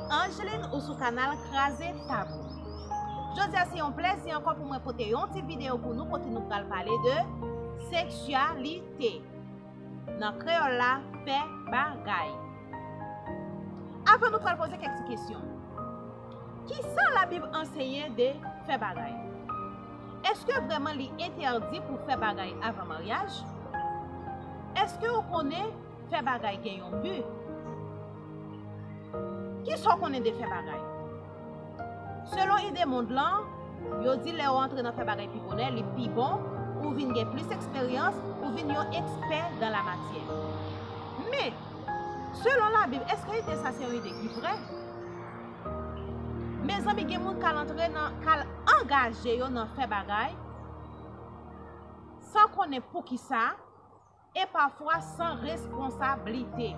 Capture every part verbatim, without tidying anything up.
Angeline ou sou kanal Kraze Tabou. Jodi a se yon plèzi ankò pou mwen pote yon ti videyo pou nou kote nou pral pale de seksyalite. Nan kreyòl la, fè bagay. Avan nou pral poze kèk ti kesyon. Kisa Labib anseye de fè bagay? Èske vrèman li entèdi pou fè bagay avan maryaj? Èske w konnen fè bagay gen yon bi? Kisa w konnen de fè bagay? Selon ide mond lan, yo di lè w antre nan fè bagay pi bonè, li pi bon, ou vin gen plis eksperyans, ou vin yon ekspè dan la matyè. Men, selon Labib, èske ide sa se yon ide ki vrè? Mezanmi, gen moun k al antre nan, k al angaje yo nan fè bagay san konnen poukisa, e pafwa san responsablite.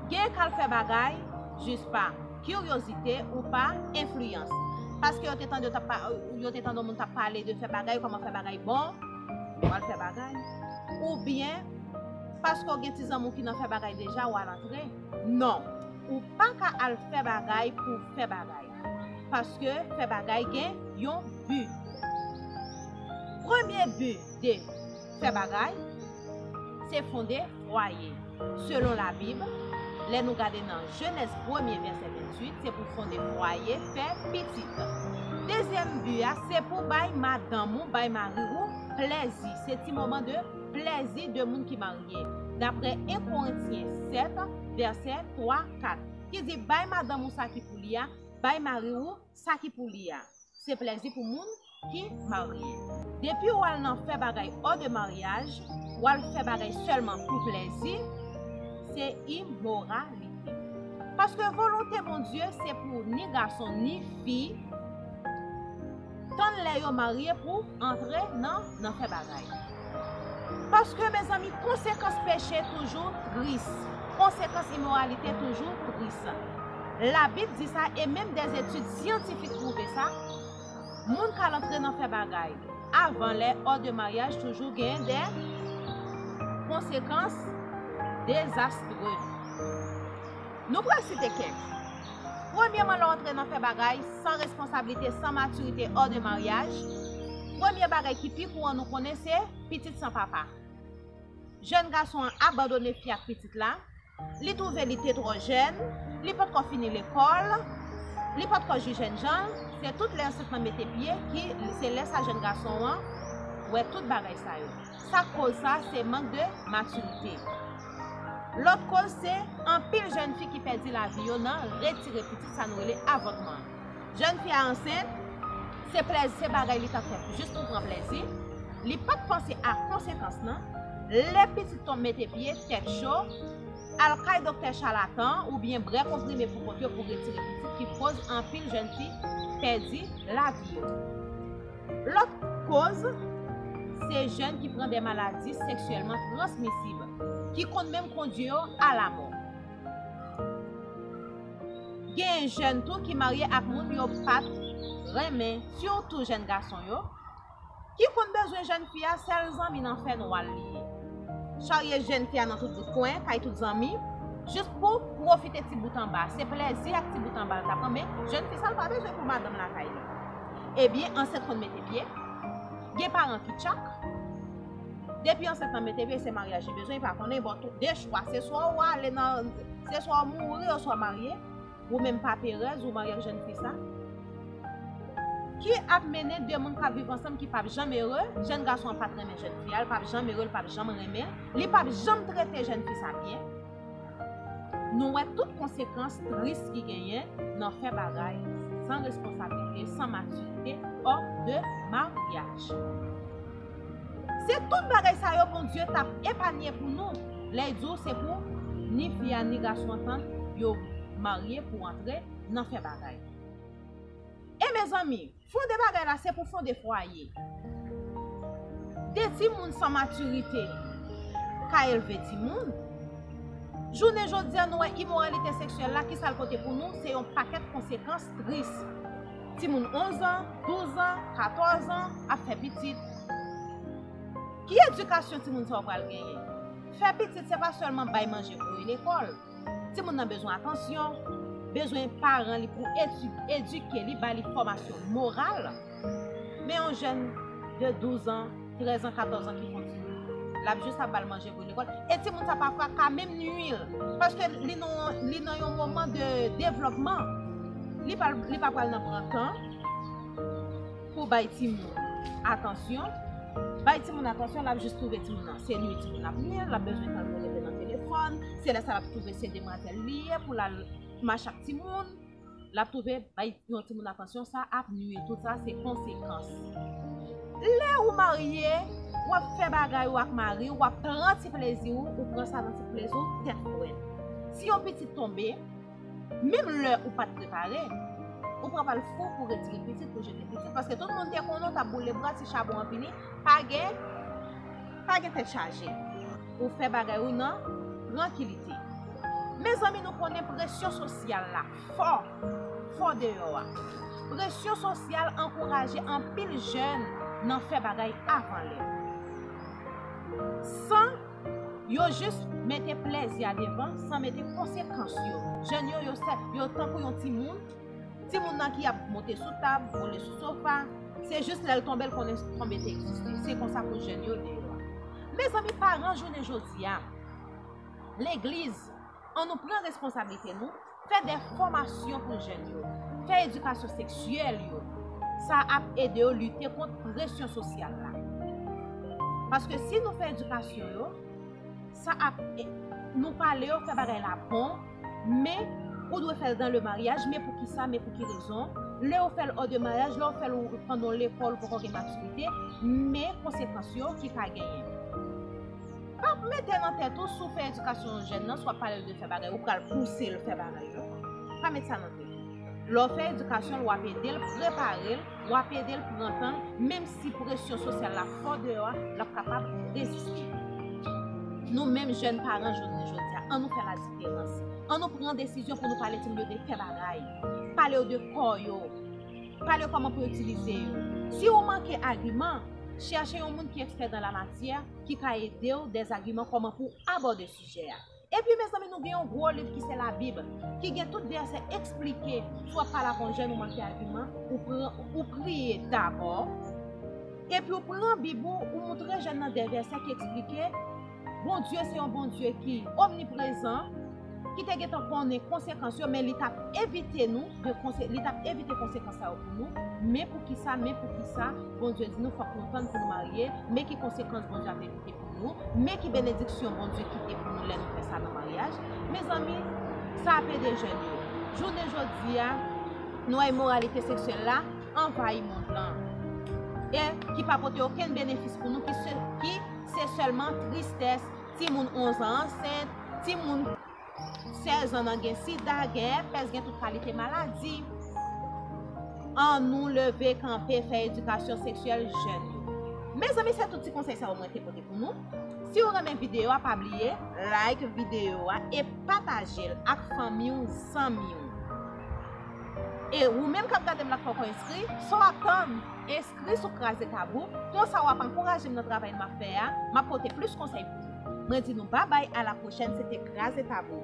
Gen k al fè bagay jis pa kiryozite ou pa enfliyans. Paske yo te tande, yo t ap pa-, yo te tande yon moun t ap pale de fè bagay, kòman fè bagay bon, w al fè bagay. Oubyen, paske w gen ti zanmi w ki nan fè bagay deja, w al antre. Non, ou pa ka al fè bagay pou fè bagay. Paske fè bagay gen yon bi. Premye bi de fè bagay, se fonde fwaye. Selon Labib, lè nou gade nan Jenèz premye vèsè venntuit, se pou fonde fwaye, fè pitit. Dezyèm bi a, se pou bay madanm ou, bay mari ou plèzi. Se ti moman de plèzi de moun ki marye. Daprè en Korentyen sèt, vèsè twa, kat, ki di, bay madanm ou sa ki pou li a, bay mari ou sa ki pou li a. Se plèzi pou moun ki marye. Depi w al nan fè bagay hors de mariage, w al fè bagay sèlman pou plèzi, se imoralite. Paske volonte Bondye se pou ni gason ni fi tann lè yo marye pou antre nan, nan fè bagay. Paske, mezanmi, konsekans peche toujou tris. Konsekans imoralite toujou tris. Labib di sa, e menm dèzetid syantifik pwouve sa. Moun k al antre nan fè bagay avan lè, hors de mariage, toujou gen de konsekans dezastre. Nou pral site kèk. Premyèman, lè w antre nan fè bagay san responsablite, san matirite, hors de mariage, premye bagay ki pi kouran nou konnen se pitit san papa. Jèn gason an abandone fi ak pitit la, li twouve li te twò jèn, li potko fini lekòl, li potko jwi jènjan, se tout lè ansent lan mete pye ki se lè sa jèn gason an wè tout bagay sa yo. Sa k koz sa, se mank de matirite. Lòt koz, se anpil jèn fi ki pèdi lavi yo nan retire pitit, sa nou rele avòtman. Jèn fi a ansent, se plèzi, se bagay li t ap fè jis pou pran plèzi. Li pa t panse a konsekans lan. Lè pitit tonbe mete pye, tèt cho, al kay doktè chalatan oubyen brè konprime pou kont yo pou retire pitit ki koz anpil jèn fi pèdi lavi yo. Lòt koz, se jèn ki pran de maladi seksyèlman transmisib, ki konn menm kondui yo a lamò. Gen jèn tou ki marye ak moun yo pa t renmen, sitou jèn gason yo, ki konn bezwen jèn fi a sèl zanmi nan fènwa l li ye. Charye jèn fi a nan tout bout kwen, kay tout zanmi, jis pou pwofite ti bout anba. Se plèzi ak ti bout anba l t ap pran, men jèn fi sa l pa bezwen pou madanm lakay li. Ebyen, ansent konn mete pye, gen paran ki tchak. Depi ansent lan mete pye, se maryaj li bezwen, li pa konnen, bon, tou, de chwa, se swa w ale nan, se swa w mouri oswa marye, ou menm pa perèz, ou marye ak jèn fi sa. Ki ap mennen de moun k ap viv ansanm ki p ap janm ere, jèn gason an pa t renmen jèn fi a, l p ap janm ere, l p ap janm renmen, li p ap janm trete jèn fi sa byen. Nou wè tout konsekans tris ki genyen nan fè bagay san responsablite, san matirite, hors de mariage. Se tout bagay sa yo Bondye t ap epanye pou nou. Lè l di w se pou ni fi a ni gason an tann yo marye pou antre nan fè bagay. E mezanmi, fonde bagay la se pou fonde fwaye. De timoun san matirite ka elve timoun. Jounen jodi a, nou wè imoralite seksyèl la, ki sa l pote pou nou? Se yon pakèt konsekans tris. Timoun onz an, douz an, katòz an ap fè pitit. Ki edikasyon timoun sa yo pral genyen? Fè pitit se pa sèlman bay manje, voye lekòl. Timoun nan bezwen atansyon, bezwen paran li pou edi-, edike li, ba li fòmasyon moral. Men yon jèn de douz an, trèz an, katòz an ki fè yon timoun, l ap jis ap ba l manje pou lekòl. E timoun sa pafwa ka menm nui l, paske li nan, li nan yon moman de devlòpman. Li pa, li pa pral nan pran tan pou bay timoun atansyon. Bay timoun atansyon, l ap jis twouve timoun nan se nui timoun ap nui, l ap bezwen tan pou rete nan telefòn. Se lè sa l ap twouve se demwazèl li ye pou l al mache ak timoun. L ap twouve bay yon timoun atansyon, sa ap nui. Tout sa se konsekans. Lè ou marye, w ap fè bagay ou ak mari w, w ap pran ti plezi w, ou pran sa nan ti plezi w, tèt frèt. Si yon pitit tonbe, menm lè ou pa t prepare, ou pran pa l fou pou retire pitit, pou jete pitit, paske tout moun te konnen w t ap boule bra, ti chabon an fini, pa gen, pa gen tèt chaje. Ou fè bagay ou nan trankilite. Mezanmi, nou konnen presyon sosyal la fò, fò deyò a. Presyon sosyal ankouraje anpil jèn nan fè bagay avan lè. San yo jis mete plèzi a devan, san mete konsekans yo. Jèn yo, yo sèt, yo tankou yon timoun. Timoun nan ki ap monte sou tab, vole sou sofa, se jis lè l tonbe, l konnen tonbe te egziste. Se konsa pou jèn yo deyò a. Mezanmi, paran, jounen jodi a, legliz, ann nou pran responsablite nou, fè de fòmasyon pou jèn yo, fè edikasyon seksyèl yo. Sa ap ede yo lite kont presyon sosyal la. Paske si nou fè edikasyon yo, sa ap, e, nou pale yo, fè bagay la bon, men ou dwe fè l dans le mariage, men pou ki sa, men pou ki rezon? Lè yo fè l hors de mariage, lè yo fè l ou pandan w lekòl, ou poko gen matirite, men konsekans yo ki ka genyen. Pa mete nan tèt ou, si w fè edikasyon yon jèn nan, si w ap pale l de fè bagay, ou pral pouse l fè bagay yo. Pa met sa nan tèt ou. Lè w fè edikasyon l, w ap ede l, prepare l, w ap ede l pran tan l, menm si presyon sosyal la fò deyò a, l ap kapab reziste. Nou menm jèn paran jounen jodi a, ann nou fè la diferans. Ann nou pran desizyon pou nou pale timoun yo de fè bagay. Pale yo de kò yo. Pale yo kòman pou yo itilize yo. Si ou manke agiman, chèche yon moun ki ekspè dan la matyè, ki ka ede w dèzagiman kòman pou abòde sijè a. Epi, mezanmi, nou gen yon gwo liv ki se Labib, ki gen tout vèsè eksplike. Si w ap pale ak yon jèn ou manke agiman, ou pran, ou priye dabò, epi ou pran Bib ou, ou moutre jèn nan de vèsè ki eksplike Bondye se yon Bondye ki omniprezan, ki te gentan konnen konsekans yo, men li t ap evite nou de konse-, li t ap evite konsekans sa yo pou nou. Men poukisa, men poukisa Bondye di nou fòk nou tann pou nou marye, men ki konsekans Bondye ap evite pou nou, men ki benediksyon Bondye kite pou nou lè nou fè sa nan maryaj. Mezanmi, sa ap ede jèn yo. Jounen jodi a, nou wè imoralite seksyèl la anvayi mond lan. E ki pa pote okenn benefis pou nou, ki se, ki se sèlman tristès, timoun onz an ansent, timoun sèz an nan gen sida, gen èpès, gen tout kalite maladi. Ann nou leve kanpe fè edikasyon seksyèl jèn yo. Mezanmi, se tout ti konsèy sa yo mwen te pote pou nou. Si w renmen videyo a, pa bliye like videyo a e pataje l ak fanmi w, zanmi w. E ou menm k ap gade m la k poko enskri, sa w ap tann? Enskri sou Kraze Tabou, konsa w ap ankouraje m nan travay m ap fè a, m ap pote plis konsèy pou ou. Mwen di nou babay, a la pwochèn, se te Kraze Tabou.